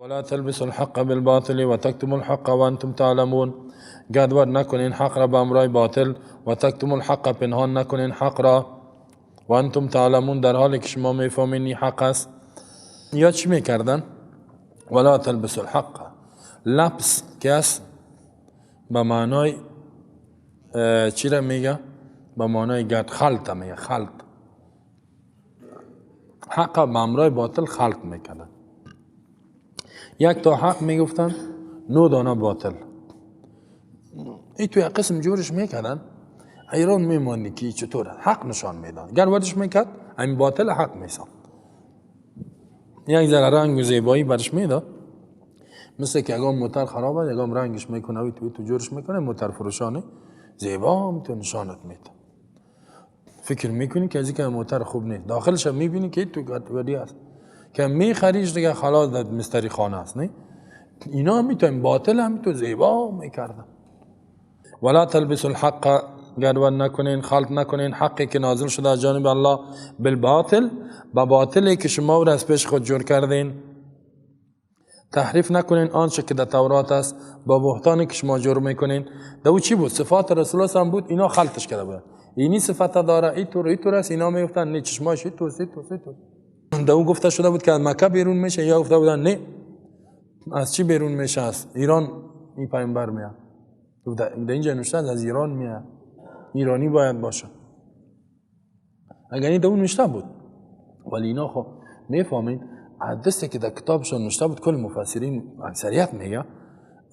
ولا تلبسوا الحق بالباطل وتكتموا الحق وانتم تعلمون. گدور نکنین حق را به امرای باطل، و تکتموا الحق پنهان نکنین حق را، و انتم تعلمون در حالی که شما میفهمین این حق است. یا چی میکردن؟ ولا تلبسوا الحق، لبس که است به معنای چی را میگه؟ به معنای گرد خلط میگه، خلط. حق به امرای باطل خلط میکردن. یک تا حق میگفتن، 9 دانه باطل. این توی قسم جورش میکردن، حیران میماندی که چطور حق نشان میداد. گر ورش میکرد این باطل حق میساخت، یک ذره رنگ و زیبایی برش میداد، مثل که اگه موتر خرابه یکم رنگش میکنه و تو جورش میکنه، موتر فروشانه زیبا هم تو نشانت میده. فکر میکنی که از اینکه موتر خوب نیست، داخلش هم میبینی که تو گدودی است که میخریش دیگه، خلاص در مستری خانه است. نه اینا میتونن باطل هم تو زیبا میکردن. ولا تلبسوا الحق، گدود نکنین، خلط نکنین حقی که نازل شده از جانب الله بالباطل، با باطلی که شما را از پیش خود جور کردین. تحریف نکنین آنچه که در تورات است با بهتانی که شما جور میکنین. در او چی بود؟ صفات رسول الله هم بود، اینا خلطش کرده بودن. اینی صفت داره، اینطور اینطور است، اینا میگفتن نه چشماش اینطور اینطور اینطور. در او گفته شده بود که از مکه بیرون میشه، یا گفته بودن نه از چی بیرون میشه؟ از ایران این پیامبر میاد. در اینجا نوشته از ایران میاد، ایرانی باید باشه. اگر این در اون نوشته بود، ولی اینا خب میفهمین دسته که در کتابشون نوشته بود، کل مفسرین اکثریت میگه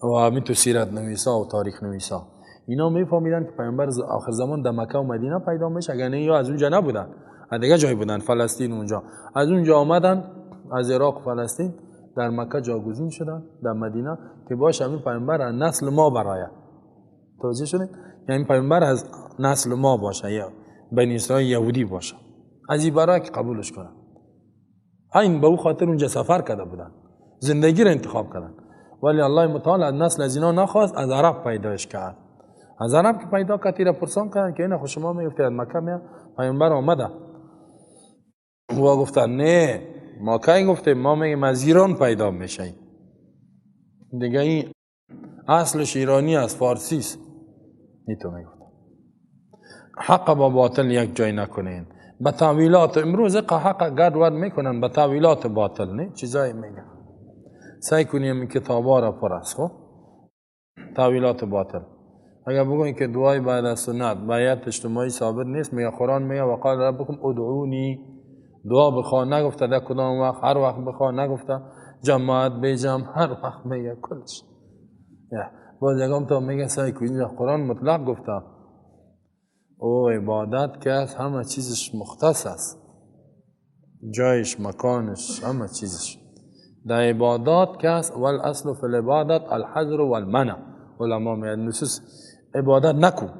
و همین تو سیرت نویسا و تاریخ نویسا، اینا میفهمیدن که پیامبر آخر زمان در مکه و مدینه پیدا میشه. اگر نه یا از اونجا نبودن، از دیگه جای بودن، فلسطین اونجا، از اونجا آمدن از عراق فلسطین در مکه جاگزین شدن در مدینه که باشه همین پیامبر از نسل ما برایه. توجه شدید؟ یعنی پیامبر از نسل ما باشه یا بنی اسرائیل یهودی باشه، از این برای که قبولش کنن. این به او خاطر اونجا سفر کرده بودن، زندگی را انتخاب کردن. ولی الله متعال از نسل از اینا نخواست، از عرب پیدایش کرد. از عرب که پیدا کرد را پرسان کردن که اینا خود شما میگفتید از مکه میاد پیامبر آمده. و گفتن نه ما کی گفتیم، ما میگیم از ایران پیدا میشه. دیگه این اصلش ایرانی است، فارسی است. این تو میگفتن حق با باطل یک جای نکنین. به تاویلات امروز حق گدود میکنن، به تاویلات باطل نه چیزایی میگن. سعی کنیم این کتابا را پر است خب تاویلات باطل. اگر بگوین که دعای بعد از سنت بیعت اجتماعی ثابت نیست، میگه قرآن میگه وقال ربکم ادعونی، دعا بخوا نگفته در کدام وقت، هر وقت بخوا نگفته، جماعت به جمع هر وقت میگه کلش. باز یکم تا میگه سعی کنیم قرآن مطلق گفته. او عبادت که از همه چیزش مختص است، جایش، مکانش، همه چیزش در عبادات که است. والاصل فی العبادت الحظر والمنع. علما میگن نصوص عبادت نکن،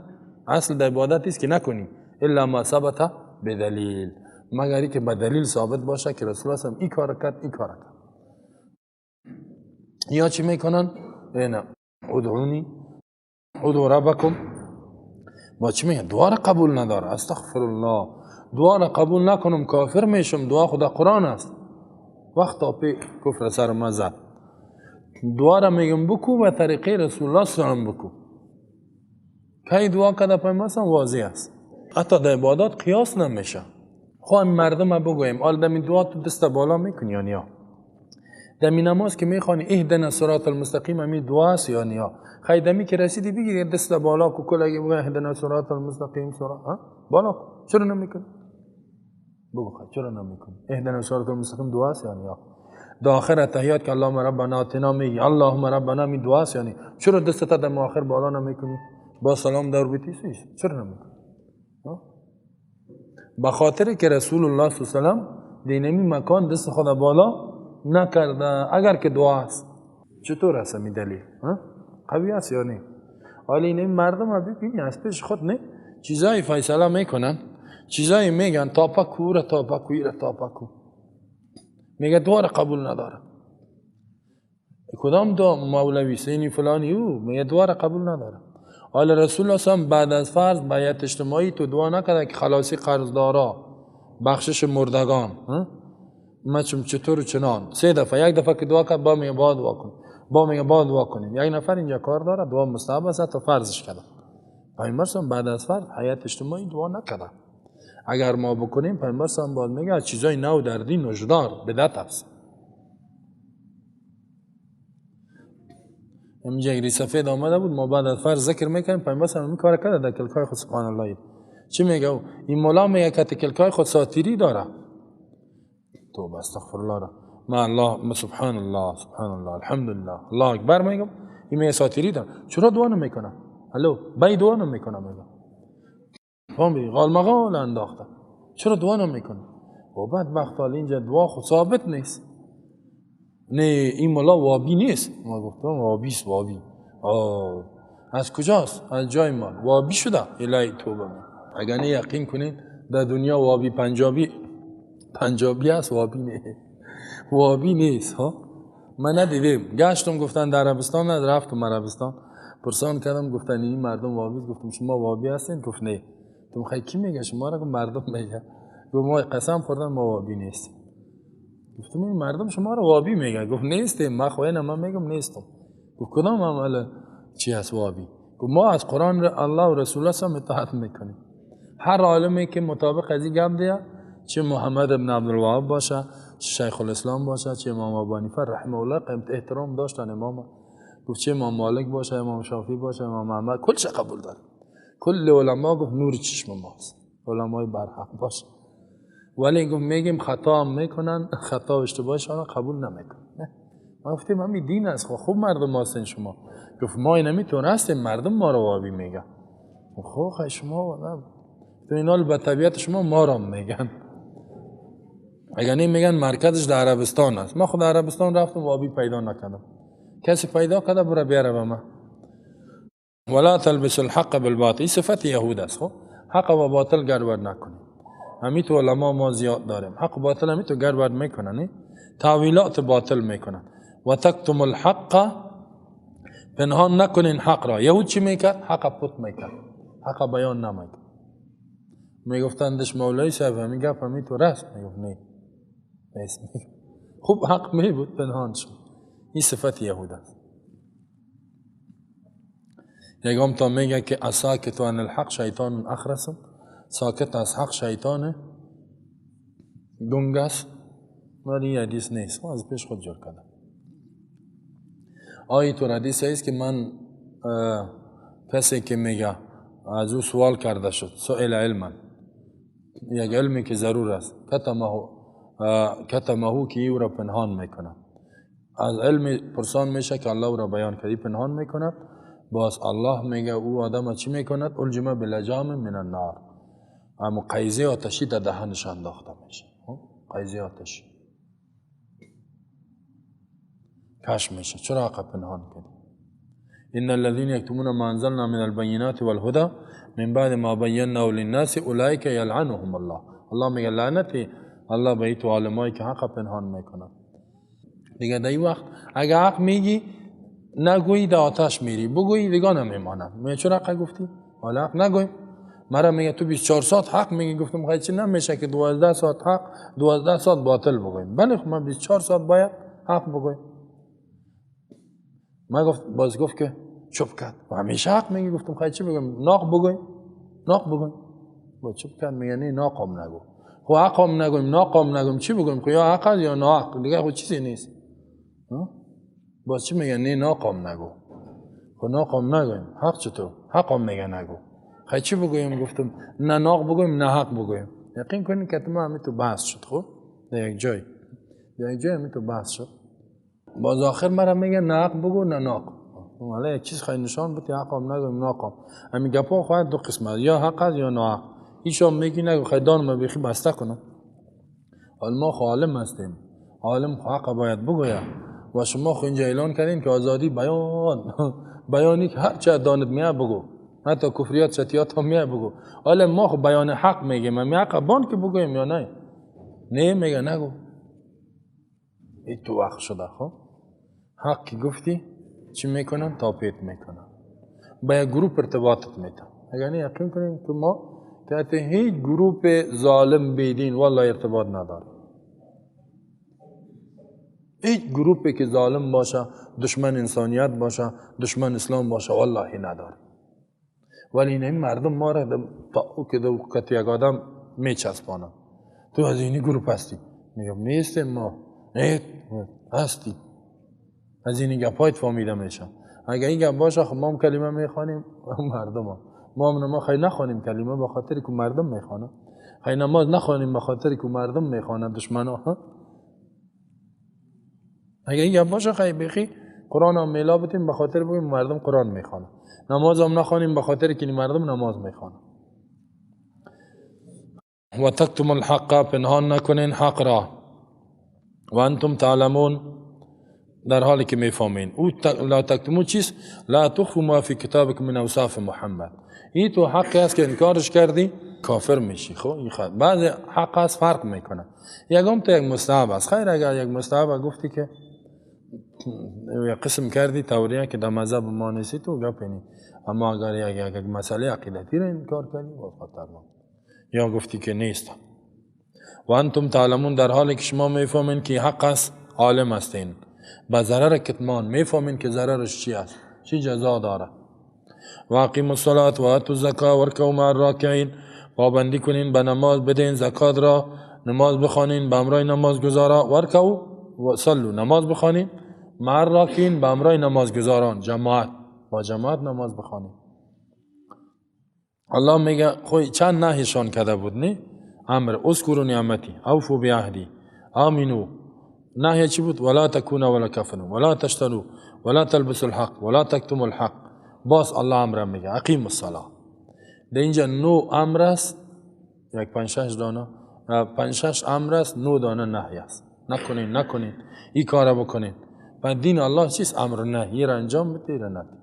اصل در عبادت است که نکنی الا ما ثبت بدلیل، مگر که به دلیل ثابت باشه که رسول الله این کار کرد این کار کرد. یا چی میکنن؟ اینا ادعونی ادعو ربکم. با چی میگن؟ دعا را قبول نداره. استغفر الله، دعا را قبول نکنم کافر میشم. دعا خدا قرآن است. وقتا پی کفر سر ما زد. دعا را میگم بکو به طریقه رسول الله صلی الله علیه و بکو. کی دعا کرده پیامبر واضح است. حتی در عبادات قیاس نمیشه. خب مردم بگویم آل دمی دعا تو دست بالا میکنی یا نیا؟ دمی نماز که میخوانی اهدنا صراط المستقیم امی دعا است یا نیا؟ خی دمی که رسیدی بگیری دست بالا کو، کل اگه بگه اهدنا صراط المستقیم صراط بالا کو، چرا نمیکنی؟ بگو خی چرا نمیکنی؟ اهدنا صراط المستقیم دعا است یا نیا؟ در آخر تحیات که اللهم ربنا آتنا میگی اللهم ربنا می دعا است یا نی؟ چرا دست تا دم آخر بالا نمیکنی؟ با سلام در بیتی چرا نمیکنی؟ به خاطر که رسول الله صلی الله علیه و سلم دینمی مکان دست خود بالا نکرده. اگر که دعا است چطور است می دلیل؟ قوی است یا نه؟ حالا این مردم ها ببینی از پیش خود نه چیزای فیصله میکنن، چیزای میگن تا پکو را تا پکو را تا پکو، میگه دعا را قبول نداره. کدام دعا؟ مولوی سینی فلانی او میگه دعا را قبول نداره. حالا رسول الله صلی بعد از فرض بیعت اجتماعی تو دعا نکرده که خلاصی قرضدارا، بخشش مردگان، ما چطور چنان سه دفعه، یک دفعه که دعا کرد با میگه با دعا کن، با میگه با دعا کنیم. یک نفر اینجا کار داره، دعا مستحب است تا فرضش کرده. پیامبر بعد از فرض حیات اجتماعی دعا نکرده. اگر ما بکنیم پیامبر باز میگه از چیزای نو در دین هشدار بدعت است. اینجا یک سفید آمده بود، ما بعد از فرض ذکر میکنیم، پیامبر این کار کرده در کلکای خود. سبحان الله. چی میگه؟ این مولا میگه که کلکای خود ساتیری داره. توبه استغفر الله را. ما الله سبحان الله سبحان الله الحمدلله الله اکبر میگم، این میگه ساتیری داره. چرا دعا نمیکنه؟ الو بای دعا نمیکنه میگه. فهمیدی؟ غال مغال انداخته. چرا دعا نمیکنه؟ و بعد وقت اینجا دعا خود ثابت نیست. نه این مولا وابی نیست. ما گفتم وابی است، وابی. از کجاست؟ از جای ما وابی شده. الهی توبه. اگر نه یقین کنین در دنیا وابی پنجابی پنجابی است، وابی نه، وابی نیست. ها من ندیدم، گشتم گفتن در عربستان، رفتم عربستان پرسان کردم، گفتن این مردم وابی. گفتم شما وابی هستین؟ گفت نه. گفتم خیلی کی میگه شما را؟ گفت مردم میگه. گفت ما قسم خوردن ما وابی نیستیم. گفتم این مردم شما را وابی میگه. گفت نیستیم، من خو اینا من میگم نیستم. گفت کدام عمل چی هست وابی؟ گفت ما از قرآن الله و رسول الله هم اطاعت میکنیم. هر عالمی که مطابق از این گپ دیه، چه محمد ابن عبدالوهاب باشه، چه شیخ الاسلام باشه، چه امام ابو حنیفه رحمه الله قیمت احترام داشتن امام. گفت چه امام مالک باشه، امام شافعی باشه، امام احمد، کلش قبول داره. کل علما گفت نور چشم ماست، علمای برحق باشه. ولی گفت میگیم خطا هم میکنن، خطا و اشتباهشان قبول نمیکنن. ما گفتیم همین دین است، خوب مردم هستین شما. گفت ما اینمیتون هستیم، مردم ما رو وابی میگن. خب شما نه تو اینا به طبیعت شما ما را میگن. اگر نه میگن مرکزش در عربستان است. ما خود عربستان رفتم وابی پیدا نکردم. کسی پیدا کرده برو بیاره به من. ولا تلبس الحق بالباطل، این صفت یهود است. خب حق و باطل گڑبڑ نکنید. همین تو علما ما زیاد داریم، حق و باطل همین تو گڑبڑ میکنن، تاویلات باطل میکنن. و تکتم الحق، پنهان نکنین حق را. یهود چی میکرد؟ حق پت میکرد، حق بیان نمیکرد. میگفتندش مولای صاحب همین گپ همین تو راست. میگفت نه نیست. خوب حق می بود پنهان شد. این صفت یهود است. یکم تا میگه که اساکت عن الحق شیطان اخرس، ساکت از حق شیطان گنگ است. ولی این حدیث نیست، از پیش خود جور کردم. آیه تو حدیث است که من کسی که میگه از او سوال کرده شد، سئل علما، یک علمی که ضرور است، کتمه که او را پنهان میکنه. از علم پرسان میشه که الله او را بیان کرد، پنهان میکند. باز الله میگه او آدم چی میکند؟ الجمه بلجام من النار، اما قیزه آتشی در دهنش انداخته میشه. قیزه آتشی کش میشه. چرا حق پنهان کردی؟ ان الذين يكتمون ما انزلنا من البينات والهدى من بعد ما بيناه للناس اولئك يلعنهم الله. الله میگه لعنتی الله به تو عالمایی که حق پنهان میکنن. دیگه در این وقت اگه حق میگی نگویی در آتش میری، بگویی دیگه نمیمانم. میگه چرا حق گفتی؟ حالا حق نگویم. مرا میگه تو 24 ساعت حق میگی. گفتم خیلی چی نمیشه که 12 ساعت حق 12 ساعت باطل بگویم. بله خب من 24 ساعت باید حق بگویم. ما گفت باز گفت که چپ کرد و همیشه حق میگی. گفتم خیلی چی بگم؟ ناق بگویم، ناق بگویم. با چپ کرد میگه نه ناقم نگو. خب حقم نگویم، ناقم نگویم، چی بگویم؟ خب یا حق است یا ناحق، دیگه خب چیزی نیست. باز چی میگه؟ نه ناقم نگو. خب ناقم نگویم، حق چطور؟ حقم میگه نگو. خیلی چی بگویم؟ گفتم نه ناق بگویم نه حق بگویم. یقین کنین که ما همین تو بحث شد. خب در یک جای، در یک جای همین تو بحث شد. باز آخر مرا میگه نه حق بگو نه ناق. حالا یک چیز خیلی نشان بده، حقم نگویم ناقم. همین گپا خواهد دو قسمت، یا حق است یا ناحق. ایشان میگی نگو خیلی دانم ما بیخی بسته کنم. حالا ما خو عالم هستیم، عالم خو حق باید بگوید. و شما خو اینجا اعلان کردین که آزادی بیان بیانی که هر چه دانت میاد بگو، حتی کفریات شتیات هم میاد بگو. حالا ما خو بیان حق میگیم، می حق بان که بگویم یا نه؟ نه میگه نگو. این تو وقت شده. خب حق که گفتی چی میکنن؟ تاپیت میکنن، با یک گروپ ارتباطت میتن. اگر نه یقین کنیم که ما تحت هیچ گروپ ظالم بیدین والله ارتباط نداره. هیچ گروپی که ظالم باشه، دشمن انسانیت باشه، دشمن اسلام باشه، والله نداره. ولی این مردم ما را تا که یک آدم میچسبانه، تو از اینی گروپ هستی. میگم نیستیم ما. نه هستی. از این گپایت فهمیده میشه. اگه این گپ باشه خب ما هم کلمه میخوانیم، مردم ها. ما هم نماز خیلی نخوانیم کلمه به خاطر که مردم میخوانه، خیلی نماز نخوانیم به خاطر که مردم میخوانه، دشمن ها. اگه این گپ باشه خیلی بیخی قرآن هم میلا بتیم به خاطر بگیم مردم قرآن میخوانه، نماز هم نخوانیم به خاطر که مردم نماز میخوانه. و تکتم الحق، پنهان نکنین حق را، و انتم تعلمون، در حالی که میفهمین. او لا تکتمو چیست؟ لا تخفوا ما فی کتابکم من اوصاف محمد. این تو حقی است که انکارش کردی کافر میشی. خب این خود بعض حق است فرق میکنه. یکم تو یک مستحب است. خیر اگر یک مستحب گفتی که یک قسم کردی توریه که در مذهب ما نیستی تو گپ نی، اما اگر یک مسئله عقیدتی را انکار کردی باز خطرناک، یا گفتی که نیست. و انتم تعلمون، در حالی که شما میفهمین که حق است، عالم هستین، با ضرر کتمان میفهمین که ضررش چی است، چی جزا داره. و اقیموا الصلاة و آتوا الزکاة وارکعوا مع الراکعین، پابندی کنین به نماز، بدین زکات را، نماز بخوانین به همراه نمازگزارا. وارکعوا و صلوا، نماز بخوانین مع الراکعین، به همراه نمازگزاران، جماعت، با جماعت نماز بخوانین. الله میگه خو چند نهیشان کرده بود، نه؟ امر اذکروا نعمتی، اوفوا بعهدی، آمنوا. نهی چی بود؟ ولا تکونوا ولا کفنوا ولا تشتروا ولا تلبسوا الحق ولا تکتموا الحق. باز الله امر میگه اقیموا الصلاه. در اینجا 9 امر است، یک 5 6 دانه، 5 6 امر است، 9 دانه نهی است. نکنین نکنین، این کارا بکنین. و دین الله چیست؟ امر نهی را انجام بده را نده،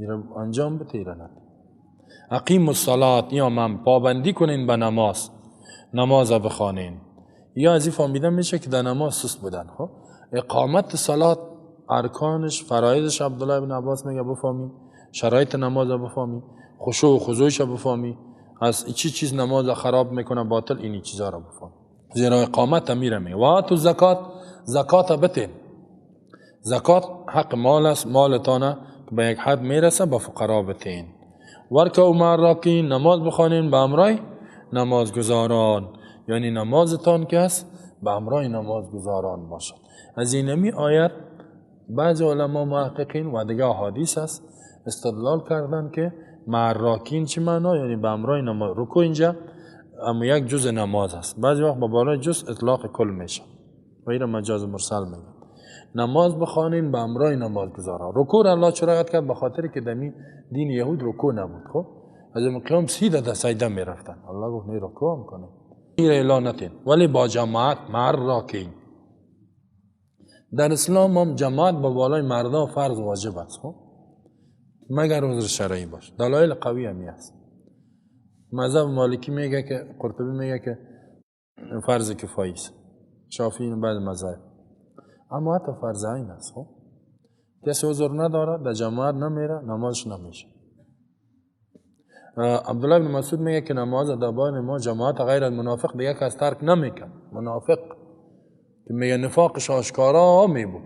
را انجام بده را نده. اقیموا الصلاه، یا من پابندی کنین به نماز، نماز بخوانین. یا از این فهمیده میشه که در نماز سست بودن. خب اقامت صلات، ارکانش، فرایضش، عبدالله بن عباس میگه بفهمی، شرایط نماز بفهمی، خشوع و خضوعش بفهمی، از چی چیز نماز خراب میکنه باطل، اینی چیزا رو بفهمی. زیرا اقامت میره میگه. و آتوا الزکات، زکات بتین. زکات حق مال است، مالتانه که به یک حد میرسه به فقرا بتین. وارکعوا مع الراکعین، نماز بخوانین به همراه نمازگزاران، یعنی نمازتان که است به همراه نمازگزاران باشد. از اینمی آیت بعض علما محققین و دیگه احادیث است استدلال کردن که مع الراکعین چی معنا؟ یعنی به همراه نماز. رکوع اینجا اما یک جزء نماز است، بعضی وقت با بالای جزء اطلاق کل میشه و این مجاز مرسل میگه. نماز بخوانین به همراه نمازگزاران. رکوع را الله چرا یاد کرد؟ به خاطر که دمی دین یهود رکوع نبود. خب از این قیام 30 دقیقه سجده میرفتن، الله گفت نه رکوع هم کنه، این اعلان نتین، ولی با جماعت مع الراکعین. در اسلام هم جماعت با بالای مردا فرض واجب است، خب مگر عذر شرعی باشه. دلایل قوی هم هست. مذهب مالکی میگه که، قرطبی میگه که فرض کفایی است، شافعی بعد مذهب، اما حتی فرض عین است. خب کسی عذر نداره در جماعت نمیره، نمازش نمیشه. عبدالله بن مسعود میگه که نماز در بین ما جماعت غیر المنافق دیگه کس ترک نمیکن. منافق که میگه نفاقش آشکارا میبود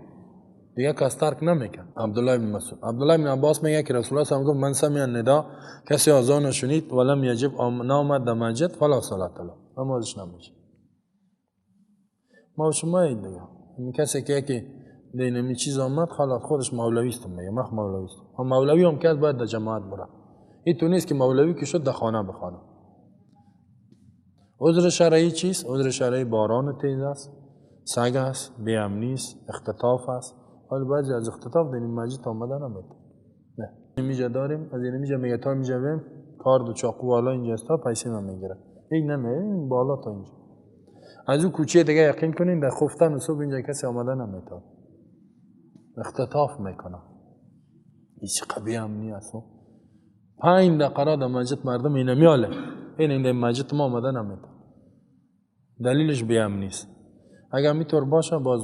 دیگه کس ترک نمیکن. عبدالله بن مسعود. عبدالله بن عباس میگه که رسول الله صلی الله علیه و گفت من سمع النداء، کسی اذان شنید ولم یجب نامد در مسجد فلا صلاة له، نمازش نمیشه. ما شما این دیگه این کسی که یکی دینمی چیز آمد خلاص خودش مولوی است، میگه من مولوی است. مولوی هم که باید در جماعت بره. این تو نیست که مولوی که شد در خانه بخوانه. عذر شرعی چیست؟ عذر شرعی باران تیز است، سگ است، بی‌امنی است، اختطاف است. حالا بعضی از اختطاف در این مسجد آمده نمیده. نه اینجا داریم، از اینجا میگه تا اینجا بیم کارد و چاقو والا اینجا است تا پیسه ما میگیره. این نمیه این بالا تا اینجا. از اون کوچه دیگه یقین کنین در خفتن و صبح اینجا کسی آمده نمیتونه. اختطاف میکنه. هیچ قبیه امنی است. 5 دقیقه در مسجد مردم اینه میاله، این در مسجد ما آمده نمیتونه. دلیلش بی‌امنی است. اگر میتور باشه باز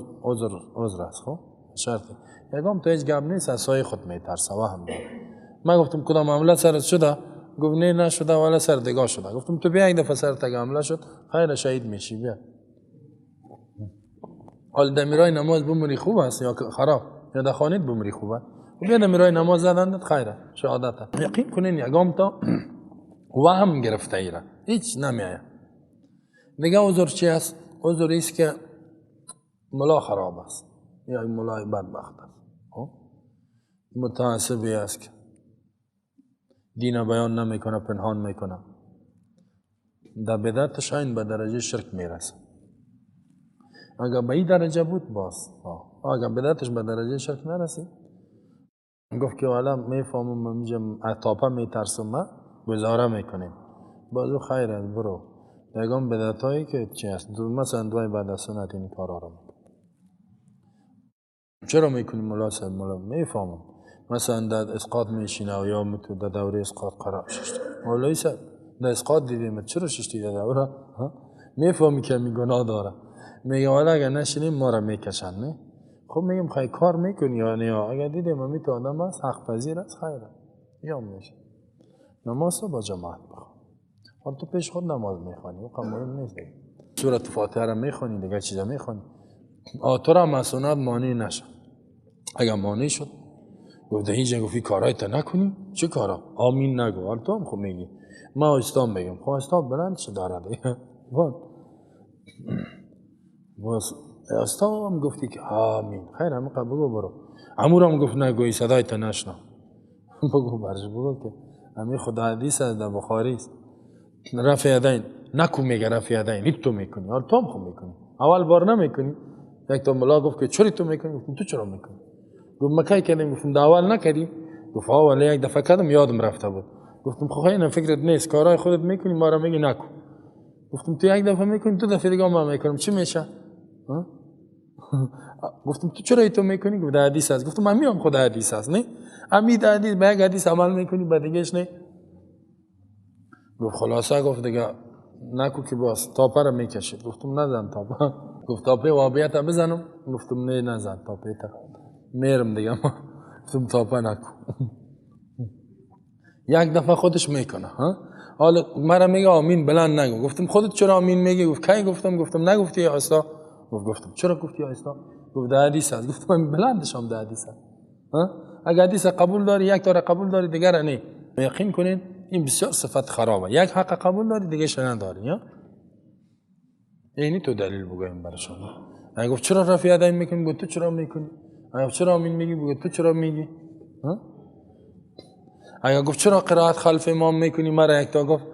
عذر است. خب شرطه یکم تو هیچ گپ نیست، از سایه خود میترسه و هم داره. من گفتم کدام حمله سرت شده؟ گفت نه نشده ولی سر دگاه شده. گفتم تو بیا یک دفعه سر تگ حمله شد خیر شهید میشی، بیا. حال دمیرای نماز بمری خوب است یا خراب؟ یا در خانه بمری خوبه؟ بیا دمیرای نماز زدن خیره، شهادت. یقین کنین یگام تا وهم گرفته ایره، هیچ نمیایه. دیگه عذر چی است؟ عذر است که ملا خراب است یا ملای بدبخت است، متعصبی است که دین بیان نمیکنه، پنهان میکنه، در بدعتش این به درجه شرک میرسه. اگر به این درجه بود باز، اگر بدعتش به درجه شرک نرسید، گفت که والا میفهمم میجم عطاپه میترسم، ما گزاره میکنیم، بازو خیر است برو. یگان بدعت هایی که چی است، مثلا دوای بعد از سنت این کارا رو میکنه. چرا میکنیم ملا صاحب؟ ملا میفهمم مثلا در اسقاط میشینه و یا تو در دوره اسقاط قرار ششتی، مولوی صاحب در اسقاط دیدیم چرا ششتی در دوره؟ میفهمی که می گناه داره، میگه والا اگر نشینیم ما را میکشن. نه خب میگم خیلی کار میکنی یا نه؟ اگر دیدیم امی تو آدم است حق پذیر است، خیره یا میشه نماز رو با جماعت بخوان. حالا تو پیش خود نماز میخوانی، اون مهم نیست دیگه. سورت فاتحه را میخوانی دیگه چیزا میخوانی، تو را مسنت مانع نشه. اگر مانع شد گفت هیچ گفتی کارای تا نکنی، چه کارا؟ آمین نگو. حالا تو هم خب میگی ما استام بگم، خب استام بلند چه داره دیگه. باز استام هم گفتی که آمین، خیر همه قبل بگو برو. عمو هم گفت نگوی صدای تا نشنو. بگو برش، بگو که همین خدا حدیث است در بخاری است، رفع یدین نکو، میگه رفع یدین هیچ تو میکنی. حالا تو هم خب میکنی، اول بار نمیکنی. یک تا ملا گفت که چرا تو میکنی؟ گفتم تو چرا میکنی؟ گفت ما کی کردیم؟ گفتم در اول نکردیم. گفت اول یک دفعه کردم یادم رفته بود. گفتم خب این فکرت نیست، کارهای خودت میکنی ما را میگی نکو. گفتم تو یک دفعه میکنی، دو دفعه دیگه ما میکنم، چی میشه؟ گفتم تو چرا تو میکنی؟ گفت حدیث است. گفتم من میام خود حدیث است، نه امید حدیث به یک حدیث عمل میکنی به دیگهش نه. گفت خلاصه گفت دیگه نکو که باز تاپه را میکشید. گفتم نزن تاپه. گفت تاپه وابیت بزنم؟ گفتم نه نزن تاپه تا میرم دیگه. ما گفتم تاپه نکو. یک دفعه خودش میکنه. ها حالا مرا میگه آمین بلند نگو. گفتم خودت چرا آمین میگی؟ گفت کی گفتم؟ گفتم نگفتی یا استا؟ گفت گفتم. چرا گفتی یا استا؟ گفت در حدیث است. گفتم من بلندش هم در حدیث است. ها اگه حدیث قبول داری یک تا قبول داری دیگر نه. یقین کنین این بسیار صفت خرابه. یک حق قبول داری دیگه نداری. یا اینی تو دلیل بگویم برای شما. اگه گفت چرا رفع یدین میکنی؟ گفت تو چرا میکنی؟ اگه چرا آمین میگی؟ گفت تو چرا میگی؟ ها اگه گفت چرا قرائت خلف امام میکنی؟ مرا یک تا گفت،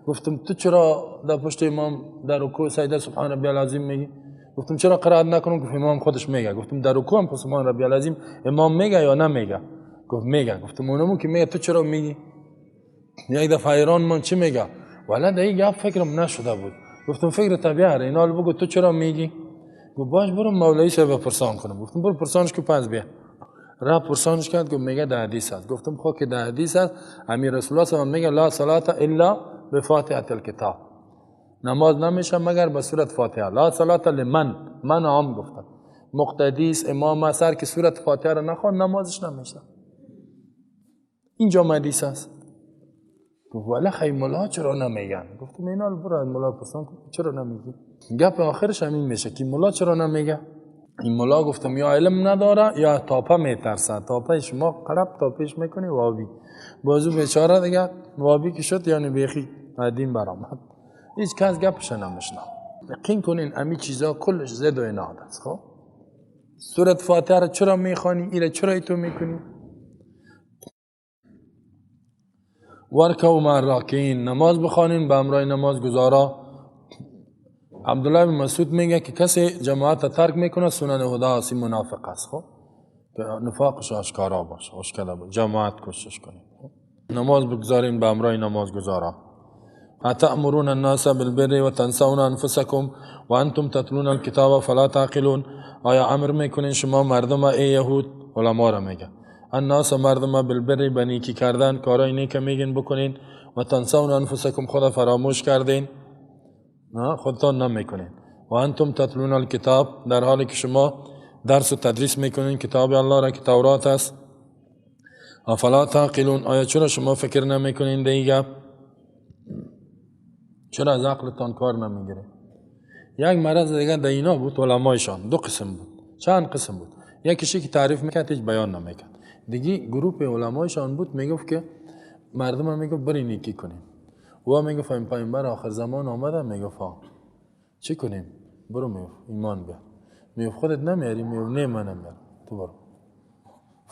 گفتم تو چرا در پشت امام در رکوع سجده سبحان ربی العظیم میگی؟ گفتم چرا قرائت نکنم؟ گفت امام خودش میگه. گفتم در رکوع هم سبحان ربی العظیم امام میگه یا نمیگه؟ گفت میگه. گفتم اونمو که میگه تو چرا میگی؟ یک دفعه حیران من چی میگه؟ والا در این گپ فکرم نشده بود. گفتم فکر طبیعه اینا بگو تو چرا میگی؟ گفت باش برو مولوی صاحب پرسان کنم. گفتم برو پرسانش کو پس بیا. را پرسانش کرد، گفت میگه در حدیث است. گفتم خب که در حدیث است، امیر رسول الله صلی الله علیه و میگه لا صلاة الا بفاتحه الکتاب، نماز نمیشه مگر به سورت فاتحه. لا صلاة لمن، من عام گفتم مقتدی است، امام سر که سورت فاتحه را نخوان نمازش نمیشه. اینجا حدیث است. گفت والا خیلی ملا چرا نمیگن؟ گفتم اینا برو ملا پرسان کن چرا نمیگی؟ گپ آخرش همین میشه که ملا چرا نمیگه؟ این ملا گفتم یا علم نداره یا تاپه میترسه. تاپه شما قرب تاپش میکنی وابی بازو بیچاره دیگه وابی که شد یعنی بیخی دین برآمد. هیچ کس گپش نمیشنه. یقین کنین امی چیزا کلش زد و ایناد است. خب سورت فاتحه را چرا میخوانی؟ ایره چرا تو میکنی؟ ورکعوا مع الراکعین، نماز بخوانین به همراه نماز گزارا. عبدالله بن مسعود میگه که کسی جماعت ترک میکنه سنن هدا است، منافق است. خب نفاقش آشکارا باشه، آشکارا باشه، جماعت کوشش کنیم، نماز بگذاریم به همراه نماز گزارا. اتأمرون الناس بالبر وتنسون انفسکم وانتم تتلون الکتاب فلا تعقلون. آیا امر میکنین شما مردم ای یهود، علما را میگه الناس مردم بالبر به نیکی کردن، کارای نیک میگین بکنین، و تنسون انفسکم خدا فراموش کردین، نه خودتان نمیکنین، و انتم تتلون الکتاب در حالی که شما درس و تدریس میکنین کتاب الله را که تورات است. افلا تعقلون، آیا چرا شما فکر نمیکنین دیگه؟ چرا از عقلتان کار نمیگیره؟ یک مرض دیگه در اینا بود، علمایشان دو قسم بود، چند قسم بود. یکیشی که تعریف میکرد هیچ بیان نمیکرد. دیگه گروه علمایشان بود میگفت که مردم هم میگفت برین نیکی کنیم. و میگفت این پیامبر آخر زمان آمده، میگفت چی کنیم؟ برو، میگفت ایمان بیار. میگفت خودت نمیاری؟ میگفت نه من نمیارم، تو برو.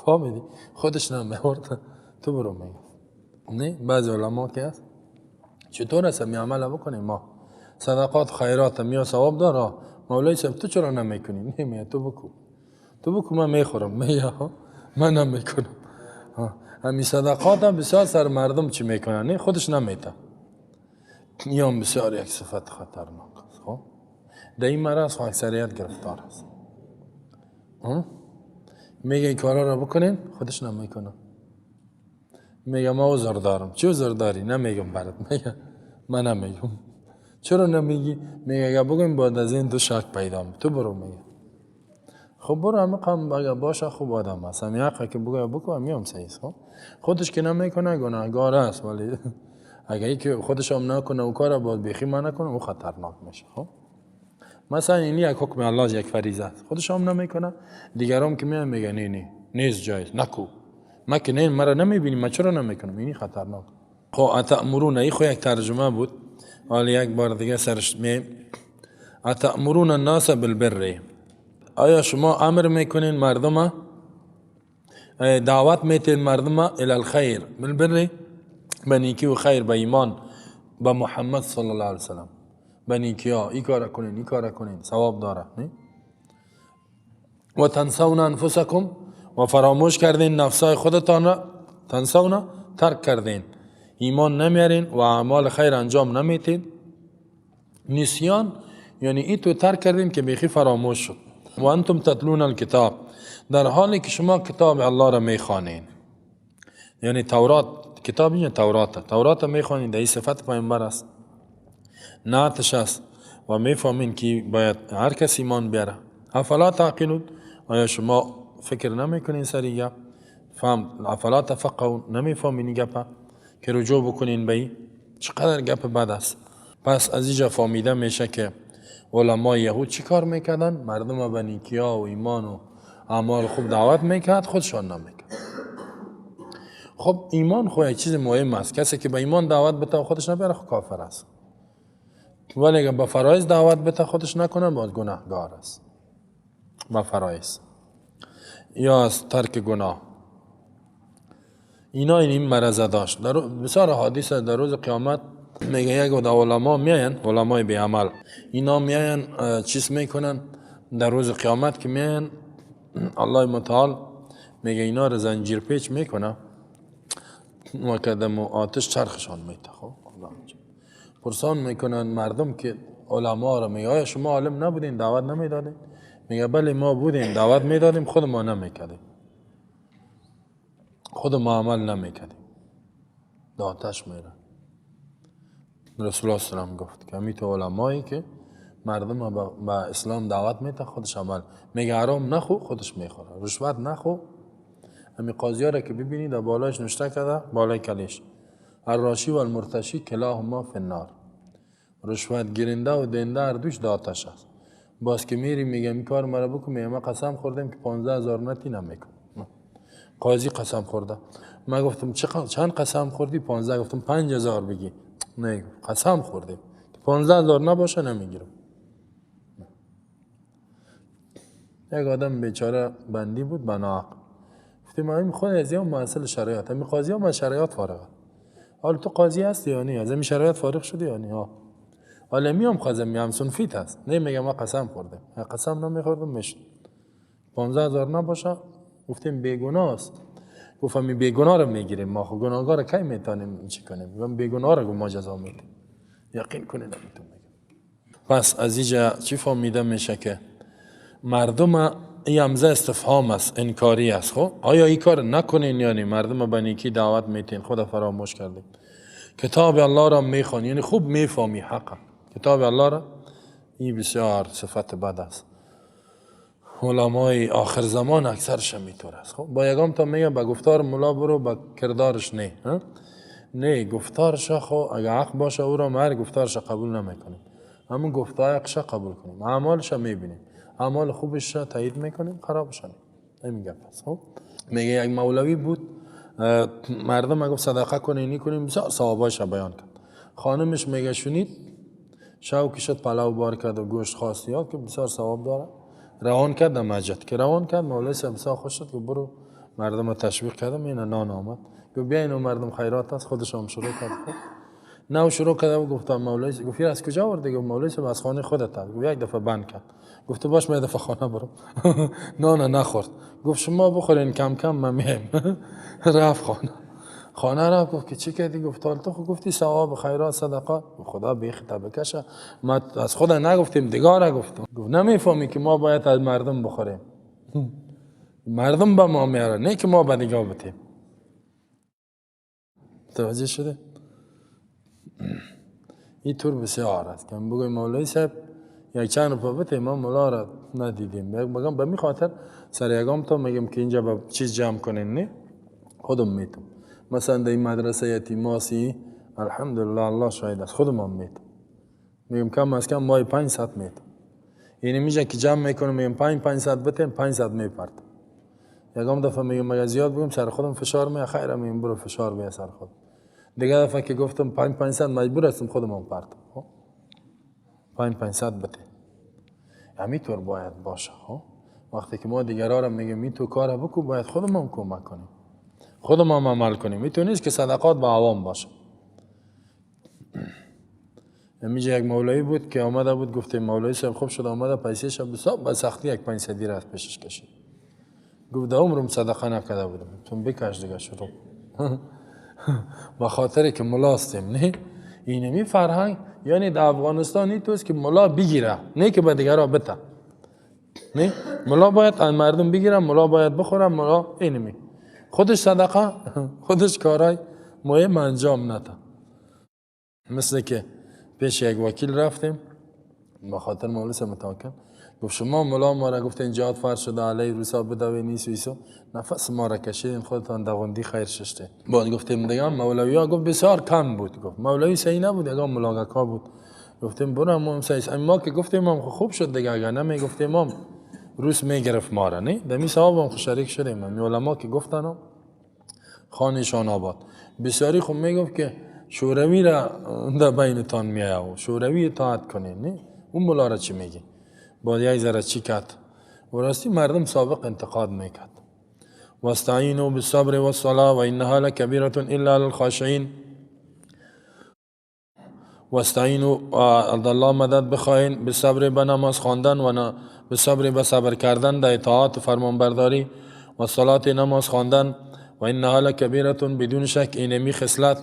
فهمیدی؟ خودش نمیارد، تو برو میگفت. نه بعض علما که هست چطور است می عمل بکنیم؟ ما صدقات خیرات می ثواب داره، مولوی صاحب تو چرا نمیکنی؟ نه می تو بکو، تو بکو من میخورم، من نمیکنم. همین صدقات هم بسیار سر مردم چی میکنن، نه خودش نمیته. این بسیار یک صفت خطرناک است. خب در این مرض اکثریت گرفتار است. میگه این کارا را بکنین، خودش نمیکنه. میگه ما عذر دارم. چه عذر داری؟ نمیگم برات. میگه من نمیگم. چرا نمیگی؟ میگه اگه بگم بعد از این دو شک پیدا می، تو برو. میگه خب برو، همه قم اگه باشه خوب آدم هست، همین حقه که بگه بکن میام صحیح. خب خودش که نمیکنه گناهگار است، ولی اگه یکی خودش هم نکنه و کار باز بیخی من نکنه، او خطرناک میشه. خب مثلا این یک حکم الله، یک فریضه است، خودش هم نمیکنه، دیگرام که میان میگه نه نه نیست جایز نکو، ما که نه مرا نمیبینی، ما چرا نمیکنم؟ اینی خطرناک. خب اتأمرون، این خو یک ترجمه بود، حالا یک بار دیگه سرش می اتأمرون الناس بالبر، آیا شما امر میکنین مردم، دعوت میتین مردم الی الخیر، بالبر به نیکی و خیر، به ایمان به محمد صلی الله علیه وسلم، به نیکی ها، این کار کنین این کار کنین ثواب داره. و تنسون انفسکم، و فراموش کردین نفسای خودتان را، تنسون ترک کردین، ایمان نمیارین و اعمال خیر انجام نمیتین. نسیان یعنی ای تو ترک کردین که بیخی فراموش شد. و انتم تتلون الکتاب، در حالی که شما کتاب الله را میخوانین، یعنی تورات، کتاب اینجا تورات، تورات میخوانین، در این صفت پیامبر است، نعتش است و میفهمین که باید هر کس ایمان بیاره. افلا تعقلون، آیا شما فکر نمیکنین سر گپ؟ فهم افلا تفقهون، نمیفهمین گپ که رجوع بکنین به این؟ چقدر گپ بد است. پس از اینجا فهمیده میشه که علمای یهود چی کار میکردن؟ مردم به نیکیا و ایمان و اعمال خوب دعوت میکرد، خودشان نمیکرد. خب ایمان خو یک چیز مهم است، کسی که به ایمان دعوت بده خودش نبره خب کافر است، ولی اگر به فرایض دعوت بده خودش نکنه باز گناهگار است. به فرایض یا از ترک گناه، اینا این مرض داشت. در بسیار حدیث در روز قیامت میگه یک عده علما میاین، علمای بی عمل، اینا میاین چیز میکنن در روز قیامت که میاین الله متعال میگه اینا رو زنجیر پیچ میکنه و کدم و آتش چرخشان میته. خب پرسان میکنن مردم که علما رو، میگه آیا شما عالم نبودین دعوت نمیدادین؟ میگه بله ما بودیم دعوت میدادیم، خود ما نمیکردیم، خود ما عمل نمیکردیم، در آتش میره. رسول الله صلی الله علیه و سلم گفت که همی تو علمایی که مردم به اسلام دعوت میده خودش عمل، میگه حرام نخو خودش میخوره، رشوت نخو. همی قاضی ها را که ببینی در بالایش نشته کرده، بالای کلیش الراشی و المرتشی کلاهما فی النار، رشوت گیرنده و دینده هر دوش در آتش است. باز که میری میگه این کار مرا بکن، میگه ما قسم خوردیم که 15,000 نتی نمیکن. قاضی قسم خورده. من گفتم چند قسم خوردی؟ 15. گفتم 5,000 بگی. نه قسم خوردیم که 15,000 نباشه نمیگیرم. یک آدم بیچاره بندی بود بناحق. گفتیم این خود از یه مسئله شریعت، همین قاضی هم از شریعت فارغه. حالا تو قاضی هستی یا نه؟ از این شریعت فارغ شدی یا نه؟ ها. حالا میام قاضی میام سنفیت هست. نه میگم ما قسم خوردم. قسم نمیخوردم میشد. 15,000 نباشه. گفتیم بیگناه است. گفتم این بیگناه رو میگیریم ما، خب گناهگار رو کی میتونیم چی کنیم؟ گفتم بیگناه رو ما جزا میدیم. یقین کنید نمیتونم میگم. پس از اینجا چی فهمیده میشه که مردم این همزه استفهام است، انکاری است. خب آیا این کار نکنین یعنی مردم به نیکی دعوت میتین، خدا فراموش کردیم. کتاب الله را میخوان، یعنی خوب میفهمی حقا کتاب الله را. این بسیار صفت بد است. علمای آخر زمان اکثرش میطور است. خب با یگام تا میگه به گفتار ملا برو، به کردارش نه. نه گفتارش خو اگه حق باشه او را مر گفتارش قبول نمیکنیم. همون گفته حقش قبول کنیم، اعمالش میبینیم، اعمال خوبش تایید میکنیم، خرابش نه. همین گپ است. خب میگه یک مولوی بود، مردم گفت صدقه کنین کنیم، ثواباش بیان کرد. خانمش میگه شنید شو که شد پلو بار کرد و گوشت خواست یاد که بسیار ثواب داره، روان کرد در مسجد. که روان کرد مولوی صاحب بسیار خوش شد که برو مردم رو تشویق کردم، اینا نان آمد، گفت بیاین و مردم خیرات است. خودش هم شروع کرد، خب نو شروع کرد و گفتم مولوی، گفت از کجا آوردی؟ گفت مولوی صاحب از خانه خودت است. گفت یک دفعه بند کرد، گفت باش من یک دفعه خانه برم. نان نخورد، گفت شما بخورین کم کم من میایم. رفت خانه، خانه رفت گفت که چی کردی؟ گفت تو خب گفتی ثواب خیرات صدقات. خدا بیخ بکشه، ما از خدا نگفتیم دیگه گفتم. گفت نمیفهمی که ما باید از مردم بخوریم، مردم به ما میاره، نه که ما به دیگه بتیم. متوجه شده؟ این طور بسیار است که بگویم مولوی صاحب یک چند روپا بته، ما مولا را ندیدیم. بگم به می خاطر سر یگام تا میگم که اینجا به چیز جمع کنین، نه خودم میتم. مثلا در این مدرسه یتیماسی الحمدلله الله شاهد است، خودم هم میتم. میگم کم از کم مای 500 میتم. یعنی میشه که جمع میکنم میگم 500 بتیم، 500 میپرتم. یکم دفعه میگم مگه زیاد بگم سر خودم فشار می، خیر میگم برو فشار بیا سر خود. دیگه دفعه که گفتم 500 مجبور هستم خودم هم پرتم. خب 500 بته. همینطور باید باشه. خب وقتی که ما دیگرا را میگیم این تو کار بکو، باید خودم هم کمک کنیم، خودم هم عمل کنیم. این تو نیست که صدقات به عوام باشه. میگه یک مولوی بود که آمده بود، گفته مولوی صاحب خوب شد آمده پیسه شب به سختی یک 500 را از پیشش کشید. گفت در عمرم صدقه نکرده بودم، تو بکش دیگه شروع. به خاطر که ملاستیم نه. اینمی فرهنگ یعنی در افغانستان این توست که ملا بگیره، نه که به دیگرا بته. نه ملا باید از مردم بگیره، ملا باید بخوره، ملا اینمی خودش صدقه خودش کارای مهم انجام نده. مثل که پیش یک وکیل رفتیم به خاطر مولوی متوکل، گفت شما ملا ما را گفتین جهاد فرض شده علیه روسا بدوی نیست ویسو، نفس ما را کشیدین خودتان دوندی خیر ششته. بعد گفتیم دیگه مولوی ها، گفت بسیار کم بود. گفت مولوی صحیح نبود، یگان ملاگکا بود. گفتیم برو ما صحیح، ما که گفتیم هم خوب شد دیگه، اگر نمیگفتیم هم روس میگرفت ما را، نه دمی ثواب هم شریک شدیم. علما که گفتن خانشان آباد. بسیاری خب میگفت که شوروی را در بینتان میایه و شوروی اطاعت کنین، نه اون ملا را چی میگی؟ باید یک ذره چی کرد؟ و راستی مردم سابق انتقاد میکرد. واستعینوا بالصبر والصلاة و انها لکبیرة الا للخاشعین. واستعینوا الله مدد بخواین بالصبر به نماز خواندن و بالصبر به صبر کردن در اطاعت و فرمانبرداری و صلات نماز خواندن. و انها لکبیرة بدون شک اینمی خصلت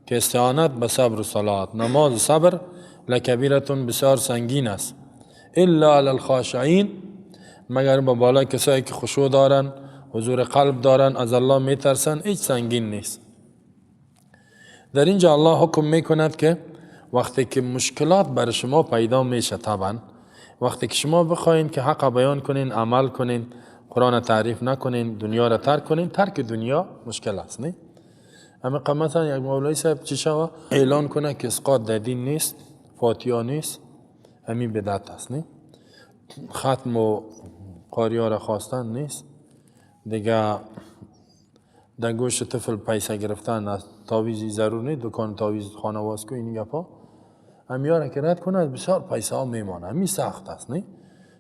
که استعانت به صبر و صلات، نماز و صبر، لکبیرة بسیار سنگین است. الا علی الخاشعین، مگر به بالای کسایی که خشوع دارن، حضور قلب دارن، از الله میترسن، هیچ سنگین نیست. در اینجا الله حکم میکند که وقتی که مشکلات بر شما پیدا میشه، طبعا وقتی که شما بخواین که حق بیان کنین، عمل کنین، قرآن تعریف نکنین، دنیا را ترک کنین، ترک دنیا مشکل است، نه؟ اما مثلا یک مولوی صاحب چی شوه اعلان کنه که اسقاط در دین نیست، فاتحه نیست، همین بدعت است، نه؟ ختم و قاریا را خواستن نیست، دیگه در گوش طفل پیسه گرفتن از تعویذی ضرور نیست، دکان تعویذ خانه واز کو، این گپا همیا را که رد کنه از بسیار پیسه ها میمانه، همین سخت است، نه؟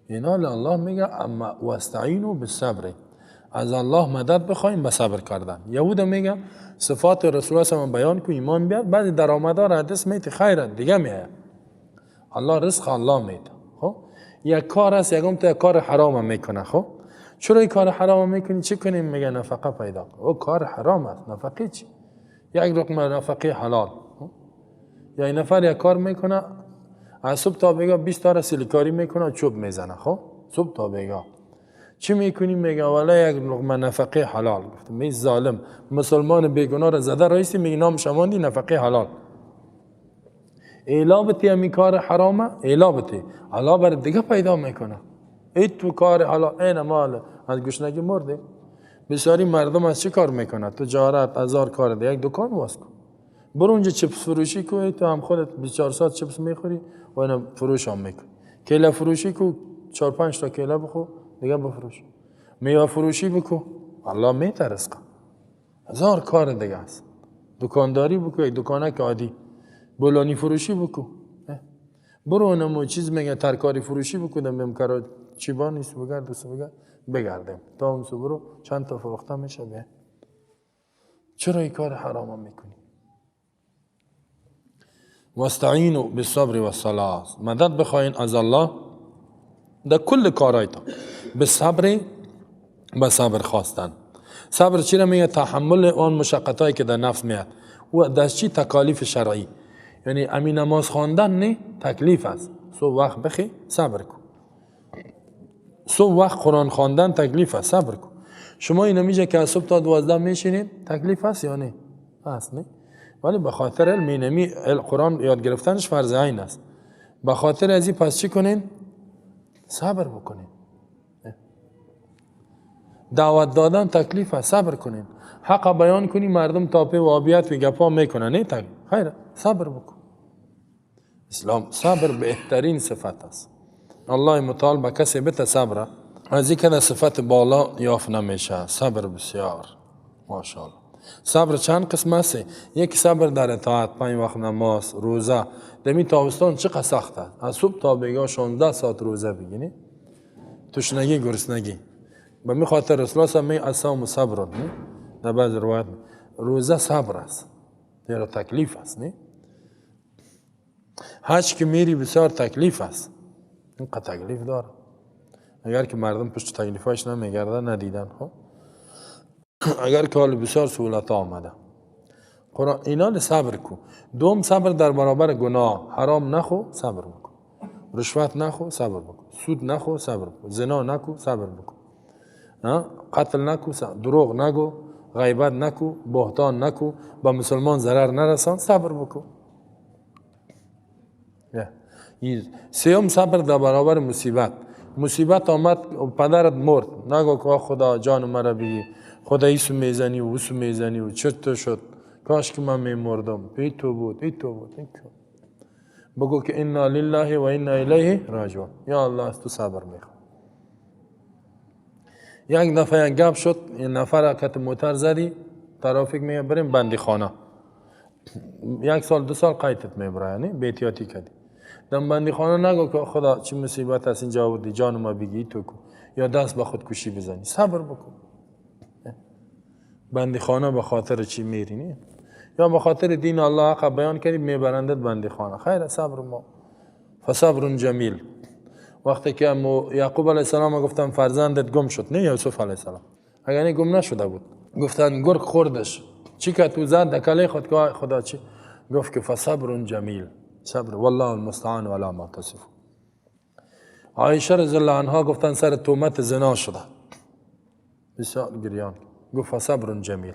اینا الله میگه اما واستعینوا بالصبر، از الله مدد بخوایم به صبر کردن. یهود میگه صفات رسول الله صلی بیان کو، ایمان بیار، بعد درآمدها را دست میتی خیر دیگه میاد، الله رزق الله میده. خب یک کار است، یکم تا کار حرام میکنه، خب چرا این کار حرام میکنی؟ چی کنیم؟ میگه نفقه پیدا کن. او کار حرام است، نفقه چی؟ یک رقم نفقه حلال. یا این نفر یک کار میکنه از صبح تا بگاه 20 تا سیلکاری میکنه، چوب میزنه، خب صبح تا بگاه چی میکنی؟ میگه والا یک لقمه نفقه حلال. گفتم می ظالم، مسلمان بیگناه را زده رئیسی، میگه نام شماندی نفقه حلال. ایلا بتی همی کار حرامه، ایلا بتی الله بر دیگه پیدا میکنه. ای تو کار حلال، این مال از گشنگی مرده. بسیاری مردم از چه کار میکنه؟ تجارت، هزار کار ده، یک دکان واز کن، برو اونجا چپس فروشی کو، تو هم خودت 24 ساعت چپس میخوری، و اینا فروش هم میکن. کیله فروشی کو، 4-5 تا کیله بخو دیگه بفروش. میوه فروشی بکو، الله میته رزق. هزار کار دیگه است. دکانداری بکو، یک دکانک عادی. بولانی فروشی بکو، برو نمو چیز میگه ترکاری فروشی بکو، دم کرا چی با نیست بگرد و بگرد بگردیم تا اون سو برو چند تا فروخته میشه بیا. چرا این کار حرام میکنی؟ واستعینوا بالصبر والصلاة، مدد بخواین از الله در کل کارایتان، به صبر، به صبر خواستن. صبر چی را میگه؟ تحمل آن مشقتایی که در نفس میاد و در چی؟ تکالیف شرعی. یعنی امی نماز خواندن نه تکلیف است، صبح وقت بخی صبر کن. صبح وقت قرآن خواندن تکلیف است، صبر کن. شما اینو میگه که از صبح تا 12 میشینید، تکلیف است یا نه؟ هست نه؟ ولی به خاطر علم اینمی قرآن یاد گرفتنش فرض عین است. به خاطر از این پس چی کنین؟ صبر بکنین. دعوت دادن تکلیف است، صبر کنین. حق بیان کنی مردم تاپه و آبیت و گپا میکنن، نه تکلیف، خیر صبر بکن. اسلام صبر بهترین صفت است. الله متعال به کسی بته صبر، از این که صفت بالا یافت نمیشه. صبر بسیار ماشاءالله. صبر چند قسم است؟ یک صبر در اطاعت، 5 وقت نماز، روزه. دمی تابستان چقدر سخت است، از صبح تا بیگاه 16 ساعت روزه بگیری، تشنگی گرسنگی. به می خاطر رسول الله می الصوم صبر، در بعض روایت روزه صبر است، زیرا تکلیف است. نه حج که میری بسیار تکلیف است، اینقدر تکلیف داره. اگر که مردم پشت تکلیفاش نمیگردن ندیدن. خب اگر که حال بسیار سهولت آمده، قرآن اینا صبر کو. دوم صبر در برابر گناه، حرام نخو صبر بکن، رشوت نخو صبر بکن، سود نخو صبر بکن، زنا نکو صبر بکن، قتل نکو، دروغ نگو، غیبت نکو، بهتان نکو، با مسلمان ضرر نرسان، صبر بکن. سوم صبر در برابر مصیبت. مصیبت آمد، پدرت مرد، نگو که خدا جان مرا بگی، خدا ایسو میزنی و اوسو میزنی و چطور شد، کاش که من میمردم، ای تو بود، ای تو بود، ای تو. بگو که انا لله و انا الیه راجعون، یا الله از تو صبر میخوام. یک دفعه یک گپ شد، یه نفر کت موتر زدی، ترافیک میگه بریم بندی خانه، 1 سال 2 سال قیدت میبره، یعنی بی احتیاطی کردی. دم بندی خانه نگو که خدا چه مصیبت است اینجا آوردی، جان ما بگی تو کو، یا دست به خودکشی بزنی، صبر بکن. بندی خانه به خاطر چی میری؟ نه یا به خاطر دین الله حق بیان کردی میبرندت بندی خانه، خیر صبر ما. فصبر جمیل. وقتی که یعقوب علیه السلام گفتن فرزندت گم شد، نه یوسف علیه السلام، اگر نه گم نشده بود، گفتن گرگ خوردش، چی که تو زد دکله خود که خدا چی گفت که فصبر جمیل، صبر والله المستعان ولا ما تصفون. عایشه رضی الله عنها گفتن سر تهمت زنا شده، بسیار گریان، گفت فصبر جمیل.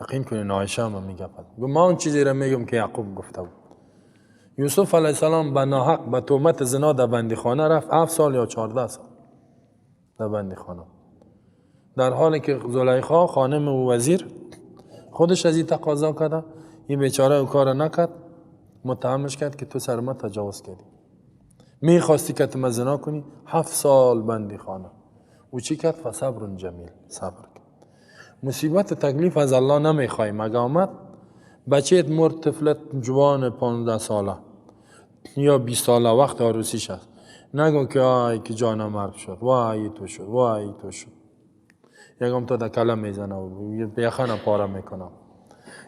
یقین کنین عایشه هم میگه، گفت ما اون چیزی را میگم که یعقوب گفته بود. یوسف علیه السلام به ناحق به تهمت زنا در بندی خانه رفت، 7 سال یا 14 سال در بندی خانه، در حالی که زلیخا خانم و وزیر خودش از این تقاضا کرده، این بیچاره او کار نکرد، متهمش کرد که تو سر ما تجاوز کردی، میخواستی که تو زنا کنی، 7 سال بندی خانه. او چی کرد؟ فصبر جمیل، صبر کرد. مصیبت تکلیف از الله نمیخوایم. اگه آمد بچهت مرد، طفلت جوان 15 ساله یا 20 ساله وقت عروسیش است، نگو که آی که جانم مرد شد، وای تو شد، وای تو شد. یکم تا دکله میزنه و یخنه پاره میکنه.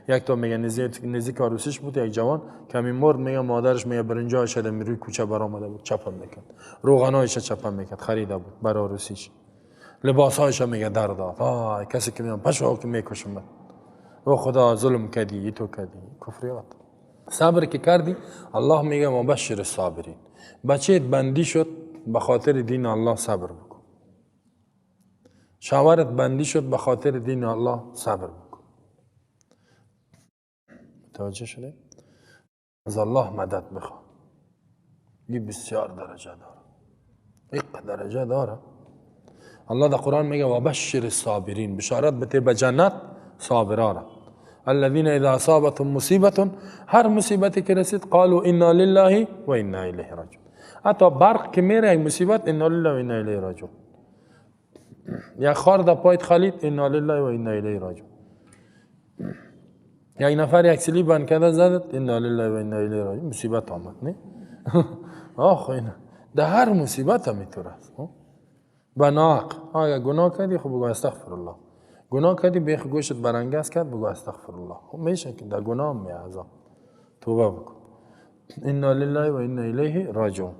یک تا میگه نزدیک عروسیش بود، یک جوان کمی مرد، میگه مادرش میگه برنجایش روی کوچه برآمده بود، چپم میکرد، روغنایش چپم میکرد، خریده بود برای عروسیش، لباسهایش میگه در داد، آی کسی که میام پشو که میکشم، و خدا ظلم کردی، تو کردی، کفریات. صبر که کردی الله میگه مبشر الصابرین. بچهت بندی شد به خاطر دین الله صبر بکن، شاورت بندی شد به خاطر دین الله صبر بکن. متوجه شده؟ از الله مدد بخواه. این بسیار درجه داره، یک درجه داره. الله در قرآن میگه و بشر الصابرین، بشارت بده به جنت صابرا را. الذين اذا اصابتهم مصیبت، هر مصیبتی که رسید قالوا انا لله و انا الیه راجعون. حتی برق که میره یک مصیبت، انا لله و انا الیه راجعون. یک خار در پایت خالید، انا لله و انا الیه راجعون. یک نفر یک سلی بند کرده زدت، انا لله و انا الیه راجعون. مصیبت آمد نه؟ آخ اینا در هر مصیبت هم اینطور است. بناق اگر گناه کردی خب بگو استغفر الله، گناه کردی بیخ گوشت برانگاز کرد بگو استغفر الله. خب میشه که در گناه می عذاب توبه بکن. انا لله و انا الیه راجعون.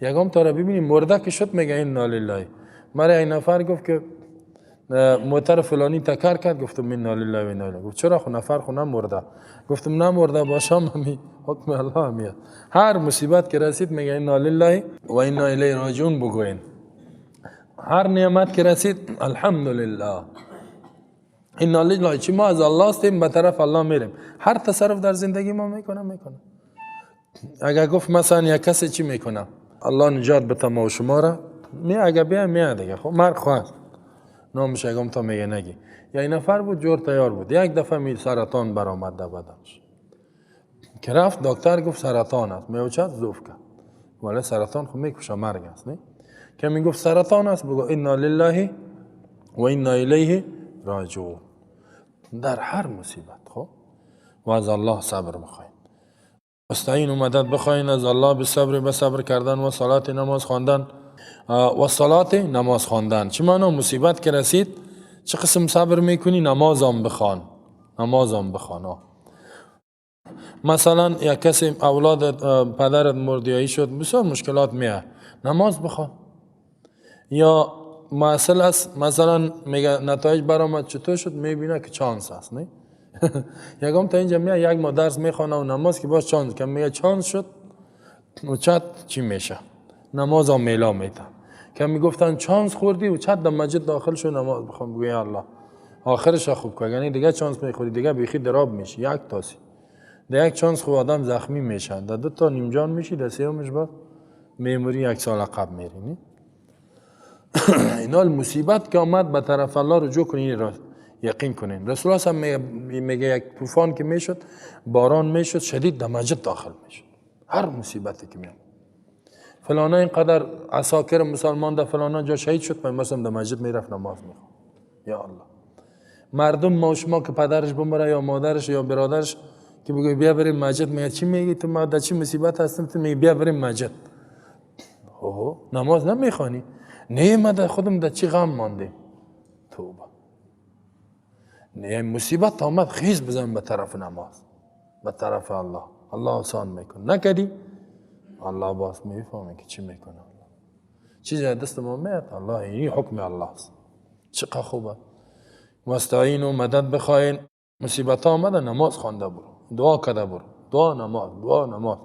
یکم تا را ببینی مرده که شد میگه انا لله. مرا این نفر گفت که موتر فلانی تکر کرد، گفتم انا لله و انا الیه. گفت چرا؟ خو نفر خو نمرده. گفتم نمرده باشم همی حکم الله همیه. هر مصیبت که رسید میگه انا لله و انا الیه راجعون بگوین. هر نعمت که رسید الحمدلله، انا لله، چی ما از الله هستیم به طرف الله میریم. هر تصرف در زندگی ما میکنه. اگر گفت مثلا یک کسی چی میکنه، الله نجات بده ما و شما را، می اگر بیا می دیگه خب مرگ خواهد نامش اگم تا میگه نگی. یا این نفر بود جور تیار بود، یک دفعه می سرطان برآمد در بدنش که رفت دکتر گفت سرطان است، میوچد ضعف کرد، ولی سرطان خب میکشه مرگ است نه؟ که می گفت سرطان است بگو انا لله و انا الیه راجعون. در هر مصیبت خب و از الله صبر بخواین، استعین و مدد بخواین از الله به صبر، به صبر کردن و صلات نماز خواندن و صلات نماز خواندن. چه معنا؟ مصیبت که رسید چه قسم صبر میکنی؟ نمازم بخوان، نمازم بخوان. مثلا یک کسی اولاد پدرت مردیایی شد، بسیار مشکلات میاد، نماز بخوان. یا مسئله است مثلا میگه نتایج برآمد چطور شد، میبینه که چانس است نه؟ یکم تا اینجا میاد یک ماه درس میخوانه و نماز که باز چانس که میگه چانس شد و چت چی میشه، نماز هم میلا میده. که میگفتن چانس خوردی و چت در مسجد داخل شو نماز بخوان، بگو یا الله آخرش خوب کن، یعنی دیگه چانس میخوری دیگه بیخی دراب میشی. یک تاسی در یک چانس خوب آدم زخمی میشن، در دو تا نیم جان میشی، در سیومش بعد میموری یک سال عقب میری. اینا مصیبت که آمد به طرف الله رجوع کنین، را یقین کنین. رسول الله هم میگه یک طوفان که میشد، باران میشد شدید، در مسجد داخل میشد. هر مصیبتی که میاد، فلانا اینقدر عساکر مسلمان در فلانا جا شهید شد، مثلا در مسجد میرفت نماز میخوند. یا الله مردم ما شما که پدرش بمره یا مادرش یا برادرش که بگه بیا بریم مسجد، میگه چی میگی تو، ما در چی مصیبت هستم، تو میگی بیا بریم مسجد. اوه نماز نمیخوانی؟ نه ما در خودم در چی غم مانده. توبه. نه مصیبت آمد خیز بزن به طرف نماز، به طرف الله. الله آسان میکنه. نکردی الله باز میفهمه که چی میکنه. چیزی دست ما میاد الله، این حکم الله است. چقدر خوبه. واستعین و مدد بخواین. مصیبت آمده نماز خوانده برو، دعا کرده برو، دعا نماز، دعا نماز،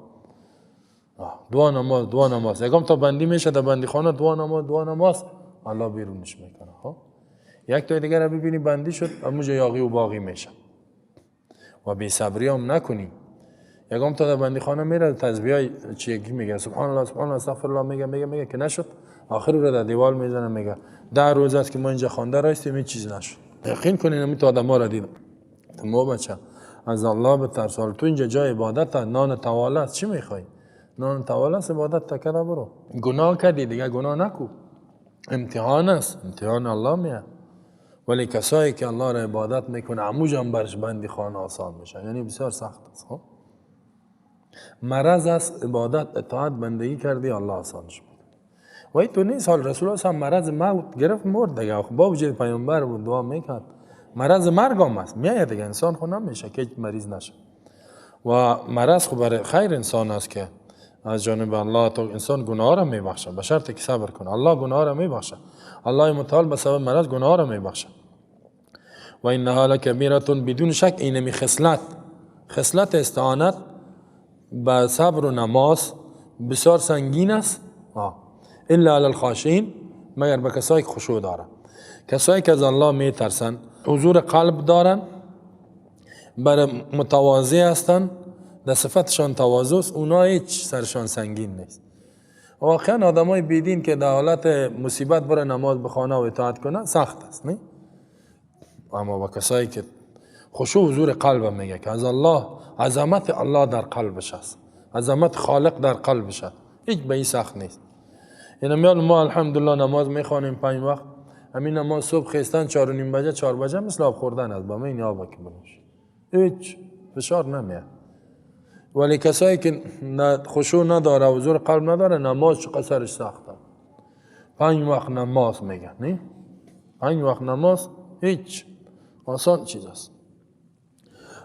دعا نماز، دعا نماز. یکم تا بندی میشه در بندی خانه دعا نماز، دعا نماز، الله بیرونش میکنه. ها یک تا دیگر رو ببینی بندی شد، اموجا یاغی و باغی میشه. و بی صبری هم نکنی. یکم تا در بندی خانه میره تسبیح چی میگه، سبحان الله سبحان الله استغفر الله میگه میگه میگه که نشد، آخر رو در دیوال میزنه میگه 10 روز است که ما اینجا خوانده راستیم این چیز نشد. یقین کنین همین تا آدم ها را دیدم. ما بچه از الله بترس. تو اینجا جای عبادت، نان تواله است، چی میخوای؟ نان تواله است، عبادت تا کرده برو. گناه کردی دیگه گناه نکو، امتحان است، امتحان الله میاد. ولی کسایی که الله را عبادت میکنه عموج هم برش بندی خانه آسان میشه، یعنی بسیار سخت است. مرض است، عبادت اطاعت بندگی کردی الله آسانش میکنه. و این تو نیست. حال رسول الله مرض موت گرفت مرد دیگه، با وجود پیامبر بود دعا میکرد، مرض مرگ هم است میاد دیگه، انسان خو نمیشه که مریض نشه. و مرض خو برای خیر انسان است که از جانب الله تو انسان گناه را میبخشه، به شرطی که صبر کنه. الله گناه را میبخشه، الله متعال به سبب مرض گناه را میبخشه. و انها لکبیره، بدون شک اینمی خصلت، خصلت استعانت به صبر و نماز بسیار سنگین است. الا علی الخاشعین، مگر به کسایی که خشوع دارن، کسایی که از الله میترسن، حضور قلب دارن، بر متواضع هستن، در صفتشان تواضع است، اونا هیچ سرشان سنگین نیست. واقعا آدمای بیدین که در حالت مصیبت بره نماز بخوانه و اطاعت کنه سخت است، نه؟ اما با کسایی که خشوع حضور قلب میگه که از الله، عظمت الله در قلبش است، عظمت خالق در قلبش است، هیچ به این سخت نیست. یعنی میال ما الحمدلله نماز میخوانیم 5 وقت، همین نماز صبح خیستن 4:30 بجه 4 بجه مثل آب خوردن است، با من این آب که بنوش هیچ فشار نمیاد. ولی کسایی که خشوع نداره، حضور قلب نداره، نماز چقدر سرش سخته. 5 وقت نماز میگن، نه 5 وقت نماز هیچ آسان چیز است.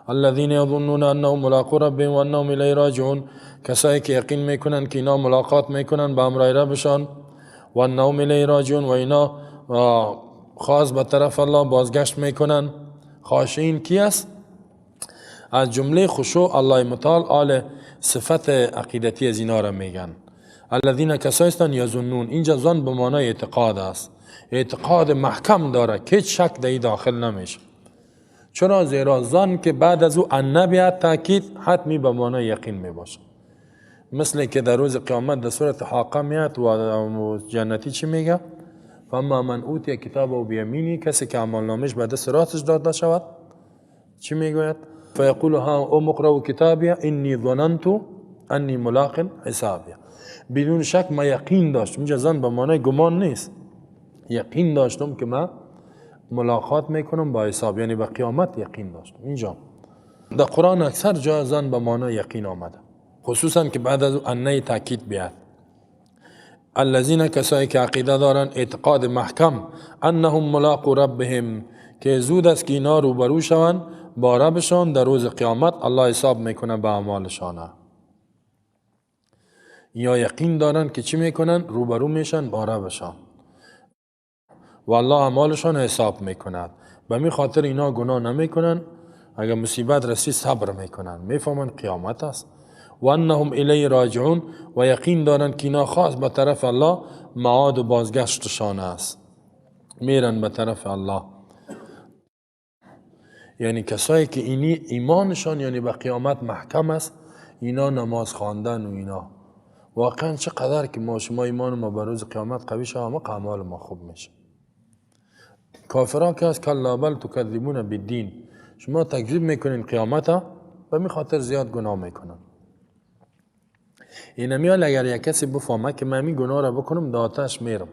الذين يظنون انهم ملاقو ربهم وانهم الیه راجعون، کسایی که یقین میکنن که اینا ملاقات میکنن با امرای ربشان، و انهم الیه راجعون، و اینا خاص به طرف الله بازگشت میکنن. خاشعین کی است؟ از جمله خشوع الله متعال آل صفت عقیدتی از اینا را میگن. الذین کسایی هستند یظنون، اینجا ظن به معنای اعتقاد است، اعتقاد محکم داره که هیچ شک در داخل نمیشه. چرا؟ زیرا ظن که بعد از او ان بیاد تاکید حتمی به معنای یقین میباشه. مثل که در روز قیامت در سورت حاقه میاد و جنتی چی میگه؟ فاما من اوتی کتابه بیمینی، کسی که اعمال نامش به دست راستش داده شود چی میگوید؟ فیقول ها ام اقرأوا کتابی انی ظننت انی ملاق حسابی. بدون شک ما یقین داشتم، اینجا ظن به معنای گمان نیست، یقین داشتم که من ملاقات میکنم با حساب، یعنی به قیامت یقین داشتم. اینجا در قرآن اکثر جا ظن به معنای یقین آمده، خصوصا که بعد از انه تاکید بیاد. الذین کسایی که عقیده دارن، اعتقاد محکم، انهم ملاقو ربهم، که زود است که اینا روبرو شوند با ربشان در روز قیامت، الله حساب میکنه به اعمالشان. یا یقین دارن که چی میکنن؟ روبرو میشن با ربشان و الله اعمالشان حساب میکند. به می خاطر اینا گناه نمیکنن، اگر مصیبت رسید صبر میکنن، میفهمن قیامت است. و انهم الیه راجعون، و یقین دارن که اینا خاص به طرف الله معاد و بازگشتشان است، میرن به طرف الله. یعنی کسایی که اینی ایمانشان یعنی به قیامت محکم است، اینا نماز خواندن و اینا واقعا چقدر که ما شما ایمان ما به روز قیامت قوی شد، اما اعمال ما خوب میشه. کافران که از کلا بل تکذبون بالدین، شما تکذیب میکنین قیامت، به می خاطر زیاد گناه میکنن. این میال اگر یک کسی بفهمه که من این گناه را بکنم داتش میرم،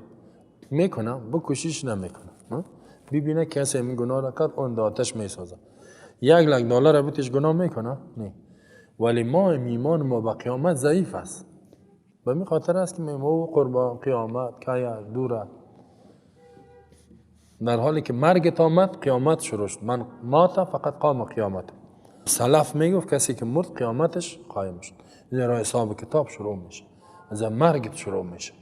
میکنم، بکشیش نمیکنم، ببینه کسی این گناه را کرد اون داتش میسازه، $100,000 بتش گناه میکنه نه. ولی ما ایمان ما به قیامت ضعیف است، به می خاطر است که ما قربان قیامت کیا دوره، در حالی که مرگ آمد قیامت شروع شد. من مات فقط قام قیامت. سلف میگفت کسی که مرد قیامتش قایم شد، زیرا حساب کتاب شروع میشه، از مرگت شروع میشه.